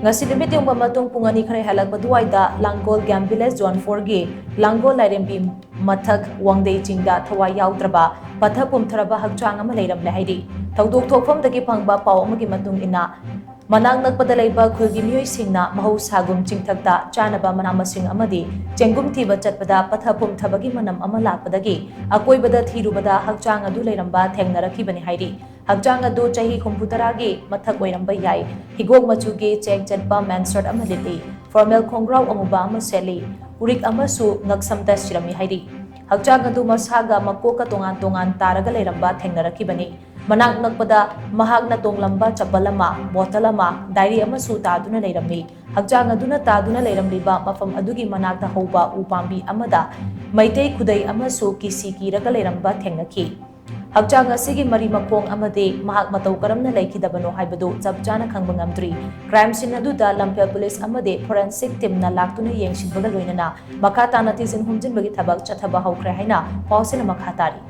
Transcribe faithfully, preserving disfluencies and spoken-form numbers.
ꯉꯁꯤ ꯅꯨꯃꯤꯠ ꯌꯨꯡꯕ ꯃꯇꯨꯡ ꯄꯨꯡ ꯑꯅꯤ ꯈꯔ ꯍꯦꯜꯂꯛꯄ ꯑꯗꯨꯋꯥꯏꯗ ꯂꯥꯡꯒꯣꯜ ꯒꯦꯝ ꯚꯤꯂꯦꯖ ꯖꯣꯟ ꯐꯣꯔꯒꯤ ꯂꯥꯡꯒꯣꯜ ꯂꯥꯏꯔꯦꯝꯕꯤ ꯃꯊꯛ ꯋꯥꯡꯗꯩ ꯆꯤꯡꯗ ꯊꯋꯥꯏ ꯌꯥꯎꯗ꯭ꯔꯕ ꯄꯠꯊ ꯄꯨꯝꯊꯔꯕ ꯍꯛꯆꯥꯡ ꯑꯃ ꯂꯩꯔꯝꯂꯦ ꯍꯥꯏꯔꯤ꯫ ꯊꯧꯗꯣꯛ ꯊꯣꯛꯐꯝꯗꯒꯤ ꯐꯪꯕ ꯄꯥꯎ ꯑꯃꯒꯤ ꯃꯇꯨꯡ ꯏꯟꯅ, ꯃꯅꯥꯛ ꯅꯛꯄꯗ ꯂꯩꯕ ꯈꯨꯜꯒꯤ ꯃꯤꯑꯣꯏꯁꯤꯡꯅ ꯃꯍꯧꯁꯥꯒꯨꯝ ꯆꯤꯡꯊꯛꯇ ꯆꯥꯅꯕ ꯃꯅꯥ ꯃꯁꯤꯡ ꯑꯃꯗꯤ ꯆꯦꯡꯒꯨꯝ ꯊꯤꯕ ꯆꯠꯄꯗ ꯄꯠꯊ ꯄꯨꯝꯊꯕꯒꯤ ꯃꯅꯝ ꯑꯃ ꯂꯥꯛꯄꯗꯒꯤ ꯑꯀꯣꯏꯕꯗ ꯊꯤꯔꯨꯕꯗ ꯍꯛꯆꯥꯡ ꯑꯗꯨ ꯂꯩꯔꯝꯕ ꯊꯦꯡꯅꯔꯛꯈꯤꯕꯅꯤ ꯍꯥꯏꯔꯤ꯫ ꯍꯛꯆꯥꯡ ꯑꯗꯨ ꯆꯍꯤ ꯍꯨꯝꯐꯨ ꯇꯔꯥꯒꯤ ꯃꯊꯛ ꯑꯣꯏꯔꯝꯕ ꯌꯥꯏ꯫ ꯍꯤꯒꯣꯛ ꯃꯆꯨꯒꯤ ꯆꯦꯛ ꯆꯠꯄ ꯃꯦꯟꯁꯔꯠ ꯑꯃ ꯂꯤꯠꯂꯤ꯫ ꯐꯣꯔꯃꯦꯜ ꯈꯣꯡꯒ꯭ꯔꯥꯎ ꯑꯃꯨꯕ ꯑꯃ ꯁꯦꯠꯂꯤ꯫ ꯎꯔꯤꯛ ꯑꯃꯁꯨ ꯉꯛꯁꯝꯗ ꯁꯤꯔꯝꯃꯤ ꯍꯥꯏꯔꯤ꯫ ꯍꯛꯆꯥꯡ ꯑꯗꯨ ꯃꯁꯥꯒ ꯃꯀꯣꯛꯀ ꯇꯣꯉꯥꯟ ꯇꯣꯉꯥꯟ ꯇꯥꯔꯒ ꯂꯩꯔꯝꯕ ꯊꯦꯡꯅꯔꯛꯈꯤꯕꯅꯤ꯫ ꯃꯅꯥꯛ ꯅꯛꯄꯗ ꯃꯍꯥꯛꯅ ꯇꯣꯡꯂꯝꯕ ꯆꯄꯜ ꯑꯃ, ꯕꯣꯇꯜ ꯑꯃ, ꯗꯥꯏꯔꯤ ꯑꯃꯁꯨ ꯇꯥꯗꯨꯅ ꯂꯩꯔꯝꯃꯤ꯫ ꯍꯛꯆꯥꯡ ꯑꯗꯨꯅ ꯇꯥꯗꯨꯅ ꯂꯩꯔꯝꯂꯤꯕ ꯃꯐꯝ ꯑꯗꯨꯒꯤ ꯃꯅꯥꯛꯇ ꯍꯧꯕ ꯎ ꯄꯥꯝꯕꯤ ꯑꯃꯗ ꯃꯩꯇꯩ ꯈꯨꯗꯩ ꯑꯃꯁꯨ ꯀꯤꯁꯤ ꯀꯤꯔꯒ ꯂꯩꯔꯝꯕ ꯊꯦꯡꯅꯈꯤ꯫ ꯍꯛꯆꯥꯡ ꯑꯁꯤꯒꯤ ꯃꯔꯤ ꯃꯈꯣꯡ ꯑꯃꯗꯤ ꯃꯍꯥꯛ ꯃꯇꯧ ꯀꯔꯝꯅ ꯂꯩꯈꯤꯗꯕꯅꯣ ꯍꯥꯏꯕꯗꯨ ꯆꯞ ꯆꯥꯅ ꯈꯪꯕ ꯉꯝꯗ꯭ꯔꯤ꯫ ꯀ꯭ꯔꯥꯏꯝ ꯁꯤꯟ ꯑꯗꯨꯗ ꯂꯝꯐꯦꯜ ꯄꯨꯂꯤꯁ ꯑꯃꯗꯤ ꯐꯣꯔꯦꯟꯁꯤꯛ ꯇꯤꯝꯅ ꯂꯥꯛꯇꯨꯅ ꯌꯦꯡꯁꯤꯟꯕꯒ ꯂꯣꯏꯅꯅ ꯃꯈꯥ ꯇꯥꯅ ꯊꯤꯖꯤꯟ ꯍꯨꯝꯖꯤꯟꯕꯒꯤ ꯊꯕꯛ ꯆꯠꯊꯕ ꯍꯧꯈ꯭ꯔꯦ ꯍꯥꯏꯅ ꯄꯥꯎꯁꯤꯅ ꯃꯈꯥ ꯇꯥꯔꯤ꯫